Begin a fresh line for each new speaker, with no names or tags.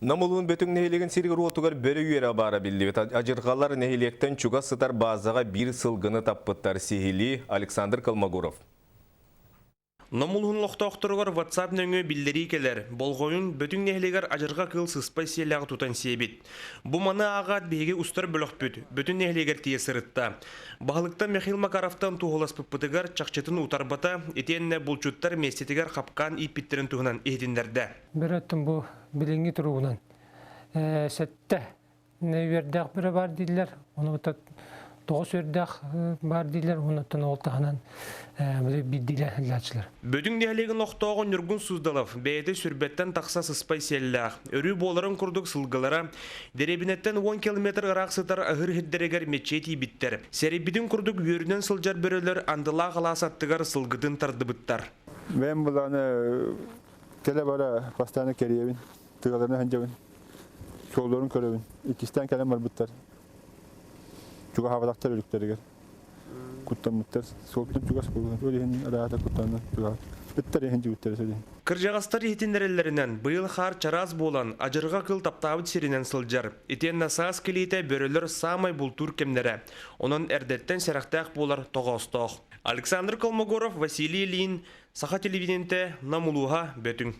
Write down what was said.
Нам улуун Бөтүҥ нэһилиэгин сиригэр-уотугар бөрө үөрэ баара биллибит. Адьырҕалар нэһилиэктэн чугас сытар баазаҕа биир сылгыны таппыттар. Сиһилии Александр Колмогоров.
Нам улуһун олохтоохторугар WhatsApp нөҥүө биллэрии кэлэр. Болҕойун Бөтүҥ нэһилиэгэр адьырҕа кыыл сыспай сиэллээҕи тутан сиэбит. Бу маны ааҕаат биһиги устар бөлөхпүт Бөтүн нэһилиэгэр тиийэ сырытта. Баһылыктан Михаил Макаровтан туоһуласпыппытыгар чахчытын утарбата, итиэннэ булчуттар миэстэтигэр хапкаан ииппиттэрин туһунан иһитиннэрдэ.
Бөрөттөн бу билиҥҥи туругунан сэттэ үөрдээх бөрө баар дииллэр, ону тоҕус үөрдээх баар дииллэр, оннуттан ол таһынан биирдиилээн сылдьааччылар.
Бөтүҥ нэһилиэгин олохтооҕо Ньургун Суздалов бэйэтэ сүрбэттэн тахса сыспай сиэллээх, өрүү буоларын курдук сылгылара дэриэбинэттэн 10 километр ыраах сытар аһыыр иһирдэригэр меччиэ тиийбиттэр. Сэрэйбитин курдук үөрүнэн сылдьар бөрөлөр андылаах алаас аттыгар сылгытын тардыбыттар.
Бэйэм былааны Кэлэ-бара постоянно кэрийэбин, тыаларынан сылдьабын, суолларын көрөбүн. Иккистээн кэлэн барбыттар. Чугаһаабатахтар өлүктэригэр. Куттаммыттар. Суолтан чугас буолуон. Ол иһин ыраата куттанан чугаһаат. Ыттар иһин дьүгүттэрэ сөдүн.
Кырдьаҕастар иһитиннэрэллэринэн, быйыл хаар чараас буолан, адьырҕа кыл таптаабыт сиринэн сылдьар. Итиэннэ саас кэлиитэ бөрөлөр саамай бултуур кэмнэрэ. Онон эрдэттэн сэрэхтээх буолар тоҕоостоох. Александр Колмогоров, Василий Ильин, Саха телевидениетэ, Нам улууһа, Бөтүҥ.